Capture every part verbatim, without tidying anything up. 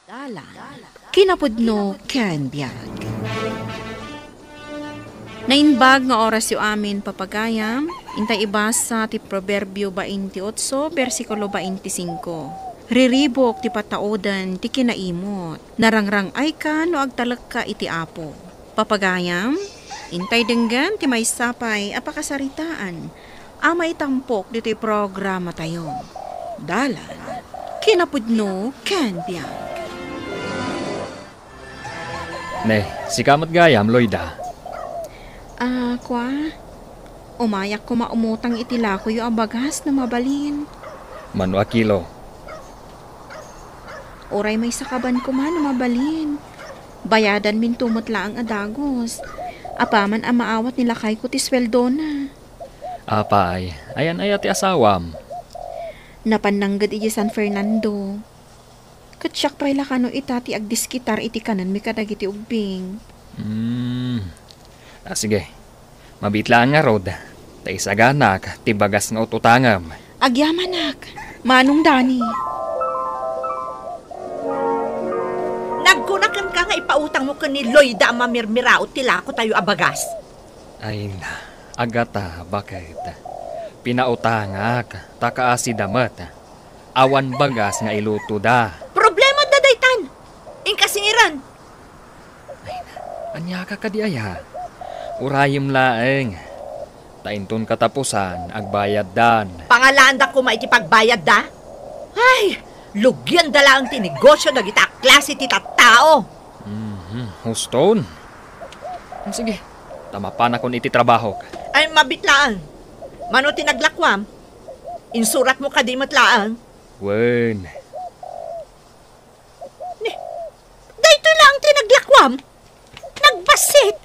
Dalan, kinapudno ken biag. Naimbag nga orasyo amin, papagayam, intay ibasa ti Proverbio baintiotso, bersikulo baintisingko. Riribuk ti patauden ti kinaimot. Narangrang-ayka no agtalekka iti Apo. Papagayam, intay denggen ti maysa pay a pakasaritaan a maitampok ditoy programatayo. Dalan, kinapudno ken biag. Ne, sika met gayam, Loida. Ah, kua? Umayak koma umutang iti lakoyo a bagas no mabalin. Mano a kilo? Uray maysa kaban koma no mabalin. Bayadanminto met laeng a dagus. Apaman a maawat ni lakayko ti sueldona. Apay, ayan aya ti asawam? Napan nangged idiay San Fernando. Ket siak pay la kano ita ti agdiskitar iti kanenmi kadagiti ubbing. Hmm. Ah, sige. Mabiit laeng ngarud, ta isaganak ti bagas nga ut-utangem. Agyamanak, Manong Dani. Nagkuna kenka nga ipautangmo ken ni Loida a mamirmiraot ti lakotayo a bagas? Ay na, Agata, baket? Pinautangak, ta kaasida met. Awan bagas nga ilutoda. Problema da daytan. Inka singiran. Ay na, ania ka kadi aya? Urayem laeng. Ta inton katapusan, agbayaddan. Pangalaanda koma iti pagbayadda? Ay, lugianda laeng ti negosio dagita a klase ti tattao. Mhm, huston. Sige, ta mapanakon iti trabahok. Ay, mabiit laeng. Mano ti naglakuam? Insuratmo kadi met laeng? Wen. Ni, daytoy laeng ti naglakuam? Nagbassit!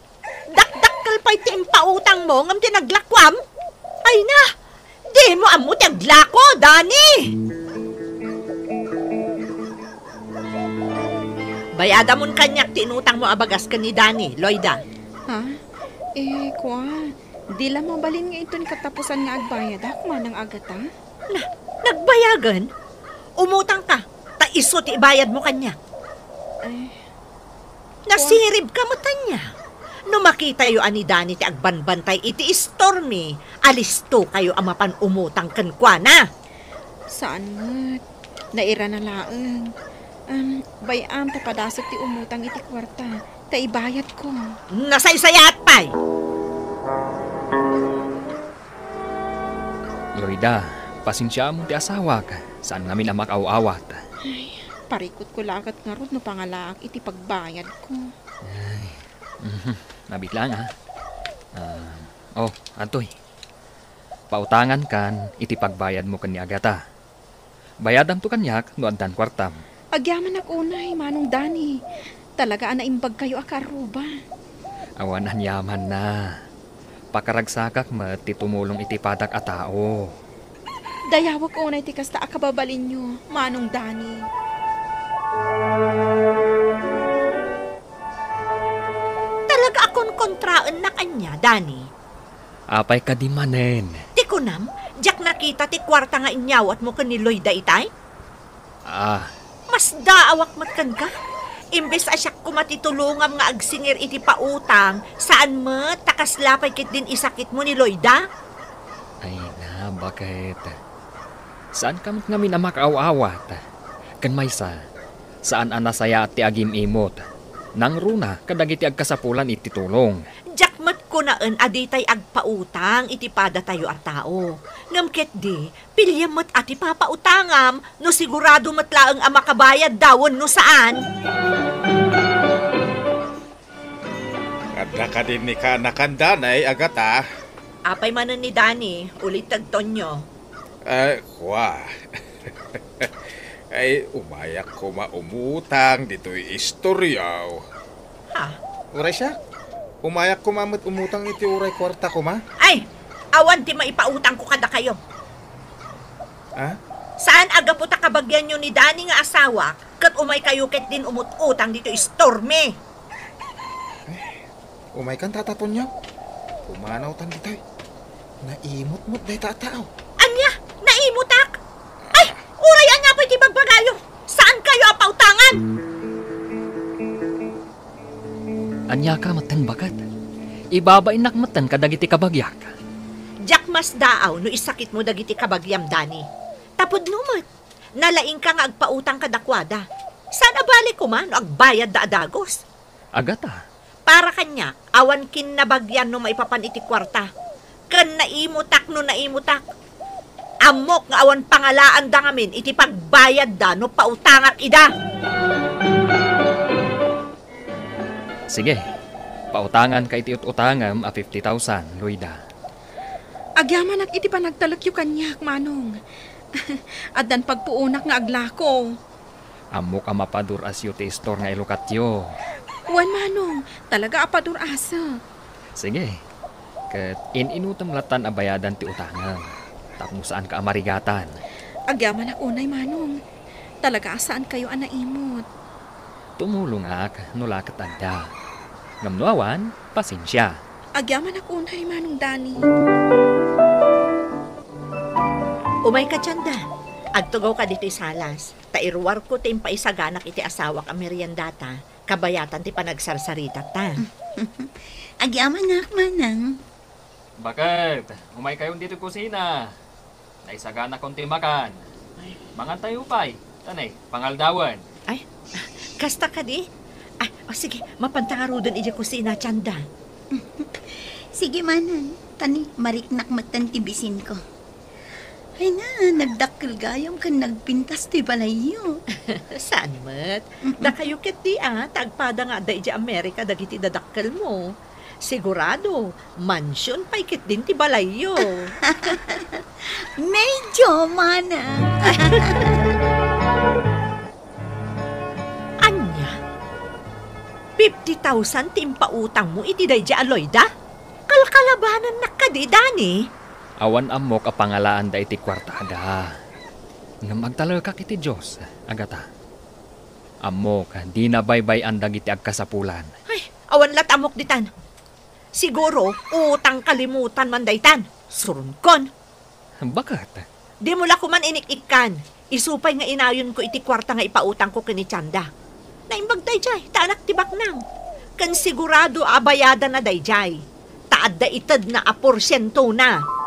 Dakdakkel pay ti impautangmo ngem ti naglakuam? Ay na, dimo ammo ti aglako, Dani! Bayadamon kaniak ti inutangmo a bagas ken ni Dani, Loida. Ha? Eh, kua, di la mabalin nga inton katapusan nga agbayadak, Manang Agata? Na, nagbayagen? Umutangka, ta isu ti ibayadmo kaniak. Ay. Nasiribka met ania? No makitayo a ni Dani ti agbanbantay iti istormi, alistokayo a mapan umutang kenkuana. Saan met. Nairana laeng. Am, bay-am ta padasek ti umutang iti kuarta, ta ibayadko. Nasaysayaat pay! Loida, pasensiaam ti asawak. Saan ngamin a makaaw-awat. Ay, parikutko la ket ngarud no pangalaak iti pagbayadko. Ay, mhm. Mabiit laeng, ha? Ah, oh, adtoy. Pautangankan iti pagbayadmo ken ni Agata. Bayadamto kaniak no addan kuartam. Agyamanak unay, Manong Dani. Talaga a naimbagkayo a kaarruba. Awan aniamanna. Pakaragsakak met ti tumulong iti padak a tao. Dayawek unay ti kasta a kababalinyo, Manong Dani. Talaga a konkontraennak ania, Dani? Apay kadi manen? Ti kunam, diak nakita ti kuarta nga inyawatmo ken ni Loida itay? Ah. Masdaawak met kenka. Imbes a siak koma ti tulongam nga agsingir iti pautang, saan met ta kasla pay ketdin isakitmo ni Loida? Ay na, baket? Saanka met ngamin a makaaw-awat. Ken maysa, saan a nasayaat ti agim-imot. Nangruna kadagiti agkasapulan iti tulong. Diak met kunaen a ditay agpautang iti padatayo a tao. Ngem ketdi, piliem met a ti papautangam no sigurado met laeng a makabayadda wenno saan. Adda kadi ni kaanakan danay, Agata? Apay manen ni Dani, ulitek Tonyo? Ay, kua. Ay, umayak koma umutang ditoy istoryaw. Ha? Uray siak, umayak koma met umutang iti uray kuarta koma. Ay, awan ti maipautangko kadakayo. Ha? Saan a gapu ta kabagianyo ni Dani nga asawak, ket umaykayo ketdin umut-utang ditoy istormi. Umaykan, Tata Tonyo. Pumanawtan ditoy. Naimutmot dayta a tao. Ania? Naimutak? Ay, uray ania pay ti bagbagayo? Saankayo a pautangan? Ania ka metten, baket? Ibabainnak metten kadagiti kabagiak. Diak masdaaw no isakitmo dagiti kabagiam, Dani. Ta pudno met, nalaingka nga agpautang kadakuada. Saan a bale koma no agbayadda a dagus? Agata. Para kaniak, awan kinnabagian no maipapan iti kuarta. Ken naimutak no naimutak. Ammok nga awan pangalaanda ngamin iti pagbayadda no pautangak ida. Sige, pautanganka iti ut-utangem a fifty thousand, Loida. Agyamanak iti panagtalekyo kaniak, Manong. Addan pagpuonak nga aglako. Ammok a mapadur-asyo ti istor nga ilukatyo. Wen, Manong, talaga a padur-asek. Sige. Ket in-inutem latan a bayadan ti utangem, tapno saanka a marigatan. Agyamanak unay, Manong. Talaga a saankayo a naimut. Tumulongak no la ket adda. Ngem no awan, pasensia. Agyamanak unay, Manong Dani. Umayka, Tianda. Agtugawka ditoy salas. Ta iruarko ti impaisaganak iti asawak a meriendata, kabayatan ti panagsarsaritatta. Agyamanak, Manang. Baket, umaykayon ditoy kusina. Naisaganakon ti makan. Mangantayo pay. Tanay, pangaldawen. Ay, kasta kadi? Ay, o sige, mapanta ngaruden idiay kusina, Tianda. Sige, Manang. Tani, mariknak metten ti bisinko. Ay na, nagdakkel gayam ken nagpintas ti balayyo. Saan met? Mm-mm. Dakayo ketdi a, ta agpada nga adda idiay Amerika dagiti dadakkelmo. Sigurado, mansion pay ketdin ti balayyo. Medyo, Manang. Ania? Fifty thousand ti impautangmo iti daydiay a Loida? Kalkalabanannak kadi, Dani? Awan ammok a pangalaanda iti kuartada. Ngem agtalekak iti Dios, Agata. Ammok, dina baybay-an dagiti agkasapulan. Ay, awan la't ammok ditan. Siguro, utang kalimutan man daytan. Suronkon. Baket? Dimo la koman inik-ikkan. Isu pay nga inayonko iti kuarta nga ipautangko ken ni Tianda. Naimbag daydiay, ta anak ti baknang. Ken sigurado a bayadanna daydiay. Ta adda itedna a porsientona.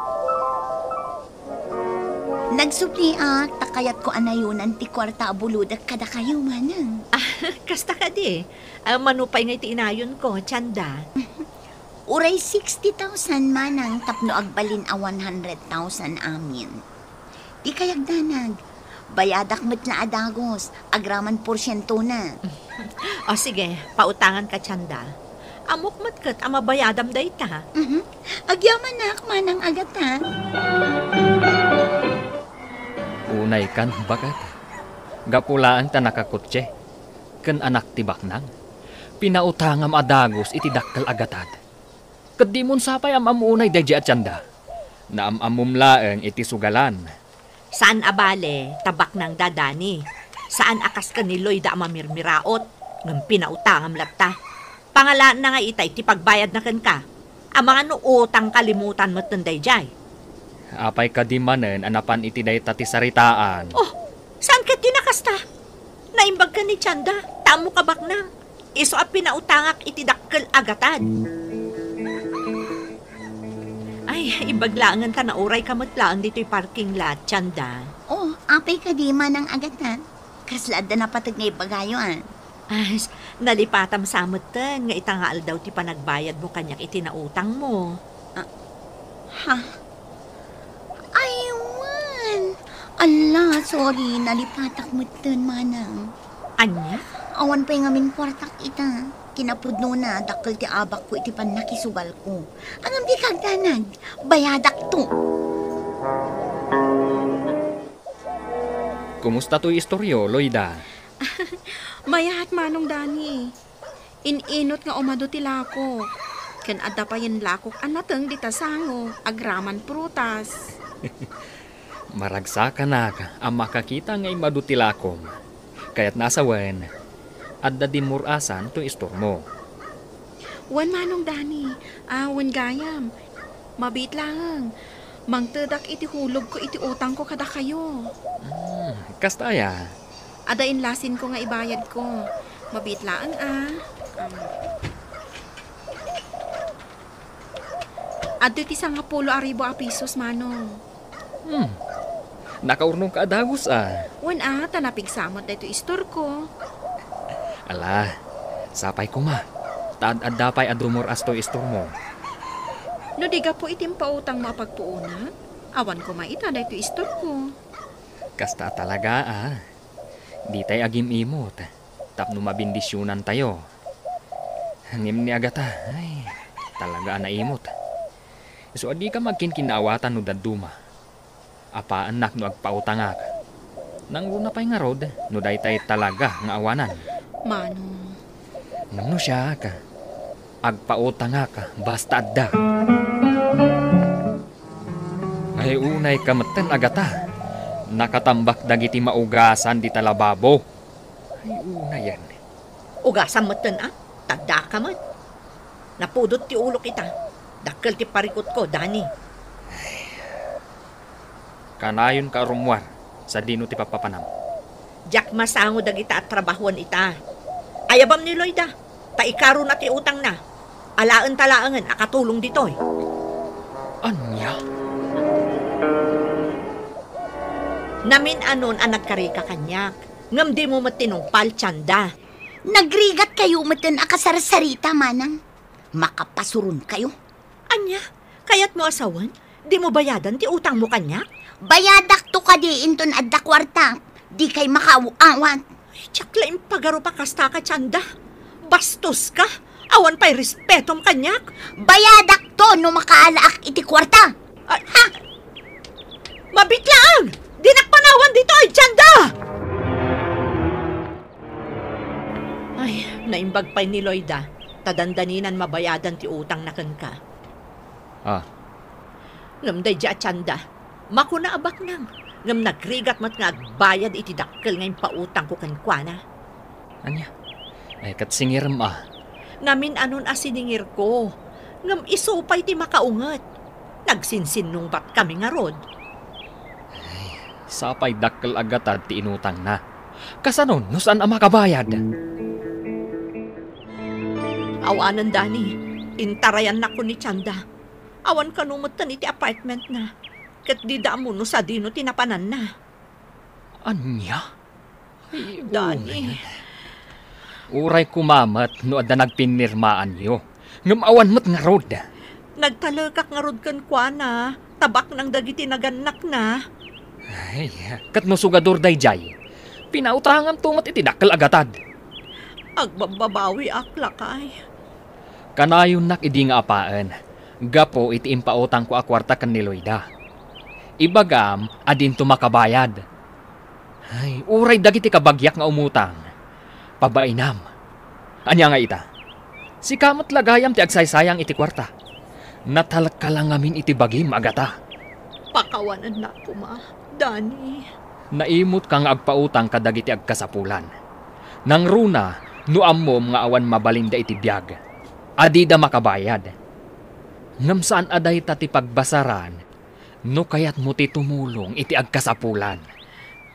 Nagsubliak, ta kayatko a nayonan ti kuarta a bulodek kadakayo, Manang. Ah, kasta kadi. Ah, mano pay nga iti inayonko, Tianda? Uray sixty thousand, Manang, tapno agbalin a one hundred thousand amin. Di kayagdanag, bayadak met la a dagus, agraman porsientona. O sige, pautanganka, Tianda. Ammok met ket a mabayadam dayta. Mhm. Agyamanak, Manang Agata. Unay kan, baket. Gapu laeng ta nakakotse ken anak ti baknang, pinautangam a dagus iti dakkel a gatad. Ket dimon sapay am-ammo unay daydiay a Tianda. Naam-ammom laeng iti sugalan. Saan a bale, ta baknangda, Dani. Saan a kas ken ni Loida a mamirmiraot, ngem pinautangam latta. Pangalaanna nga itay ti pagbayadna kenka. Amangan no utang kalimutan metten daydiay. Apay kadi manen a napan iti dayta ti saritaan? Oh, saan ket ti nakasta? Naimbag ken ni Tianda, ta ammok a baknang. Isu a pinautangak iti dakkel a gatad. Ay, imbag laengen ta nauray ka met laeng ditoy parking lot, Tianda. Oh, apay kadi, Manang Agata? Kasla adda napateg nga ibagayo, a? Ay, nalipatam sa metten nga ita nga aldaw ti panagbayadmo kaniak iti nautangmo. Ah, ha? Ay, wen. Ala, sorry, nalipatak metten, Manang. Ania? Awan pay ngamin kuartak ita. Kinapudnona, dakkel ti abakko iti pannakisugalko. Ngem di kagdanag, bayadakto. Kumusta toy istoryo, Loida? Mayat, Manong Dani. In-inut nga umadu ti lakok. Ken adda payen lakok a nateng dita sango, agraman prutas. Maragsakanak a makakita nga immadu ti lakom. Kayatna a sawen, adda dimmur-asan toy istormo. Wen, Manong Dani, a, wen gayam. Mabiit laeng. Mangtedak iti hulogko iti utangko kadakayo. Hmm, kasta aya? Adda inlasinko nga ibayadko. Mabiit laeng, a. Am. Adtoy ti sangapulo a ribu a pisos, Manong. Hmm. Nakaurnongka a dagus, a. Wen a, ta napigsa met daytoy istorko. Ala, sapay koma. Ta ad-adda pay a dumur-as toy istormo. No di gapu iti impautangmo a pagpuonak, awan koma ita daytoy istorko. Kasta a talaga, a. Ditay agim-imot tapno mabendisionantayo. Ngem ni Agata, ay, talaga a naimot. Isu a dika agkinkinnaawatan no dadduma. Apaennak no agpautangak. Nangruna pay ngarud no daytay talaga nga awanan. Manong. Ngem no siak, agpautangak basta adda. Ay, unayka metten, Agata. Nakatambak dagiti maugasan dita lababo. Ay, unayen. Ugasam metten, a? Ta addaka met. Napudot ti ulok ita. Dakkel ti parikutko, Dani. Kanayonka a rummuar, sadino ti pappapanam? Diak masango dagita a trabahoan ita. Ayabam ni Loida, ta ikaruna ti utangna. Alaenta laengen a katulong ditoy. Ania? Namin-anon a nagkarika kaniak, ngem dimo met tinungpal, Tienda. Nagrigatkayo metten a kasarsarita, Manang. Makapasuronkayo. Ania? Kayatmo a sawen? Dimo bayadan ti utangmo kaniak? Bayadakto kadi inton adda kuarta. Dikay makaaw-awat. Ay, diak la impagarup a kastaka, Tienda. Bastoska. Awan pay respetom kaniak. Bayadakto no makaalaak iti kuarta. Ay, ha? Mabitlaang! Dinak panawan ditoy, Tienda! Ay, naimbag pay ni Loida, ta dandaninan mabayadan ti utangna kenka. Ah. Ngem daydi a Tienda, makuna a baknang, ngem nagrigat met nga agbayad iti dakkel nga impautangko kenkuana. Ania? Ay, ket singirem a. Namin-anon a siningirko, ngem isu pay ti makaunget. Nagsinsinnungbatkami ngarud. Ay, sapay dakkel a gatad ti inutangna. Kasano no saan a makabayad? Awanen, Dani, intarayannakon ni Tienda. Awan kano metten iti apartmentna. Ket dida ammo no sadino ti napananna. Ania? Ay, Dani. Uray, uray koma met no adda nagpinnirmaanyo. Ngem awan met ngarud. Nagtalekak ngarud kenkuana, ta baknang dagiti nagannakna. Ay, ket no sugador daydiay, pinautanganto met iti dakkel a gatad. Agbabbabawiak, lakay. Kanayonnak idi nga apaen, gapu iti impautangko a kuarta ken ni Loida. Ibagam a dinto makabayad. Ay, uray dagiti kabagiak nga umutang, pabainam. Ania nga ita? Sika met la gayam ti agsaysayang iti kuarta. Natalka la ngamin iti bagim, Agata. Pakawanennak koma, Dani. Naimotka nga agpautang kadagiti agkasapulan. Nangruna, no ammom nga awan mabalinda iti biag, a dida makabayad. Ngem saan a dayta ti pagbasaran no kayatmo ti tumulong iti agkasapulan.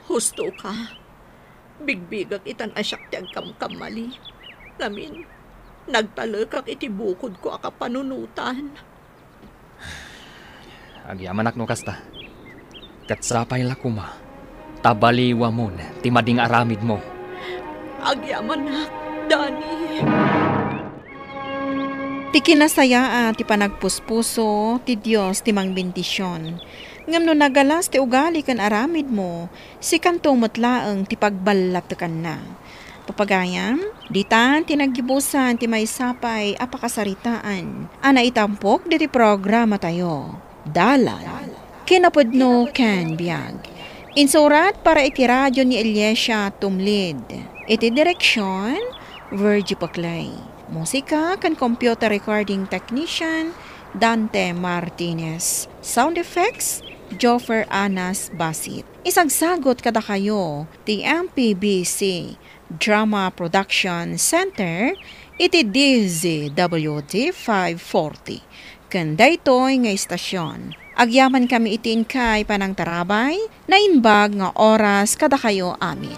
Husto ka. Bigbigak itan a siak ti agkamkamali. Ngamin, nagtalekak iti bukodko a kapanunotan. Agyamanak no kasta. Ket sapay la koma, ta baliwamon ti madi nga aramidmo. Agyamanak, Dani. Ti kinasayaat ti panagpuspuso, ti Dios ti mangbendision. Ngem no nagalas ti ugali ken aramidmo, sikanto met laeng ti pagballatekanna. Papagayam, ditan ti naggibusan ti maysa pay a pakasaritaan a naitampok diti programatayo, Dalan, Kinapudno ken Biag. Insurat para iti radio ni Eliasia Tumlid. Iti direksion, Virgie Paclay. Musika ken computer recording technician, Dante Martinez. Sound effects, Joffer Anas Basit. Isagsagot kadakayo ti M P B C Drama Production Center iti D Z W T five forty. Ken daytoy nga istasyon, agyamankami iti inkay panangtarabay, naimbag nga oras kadakayo amin.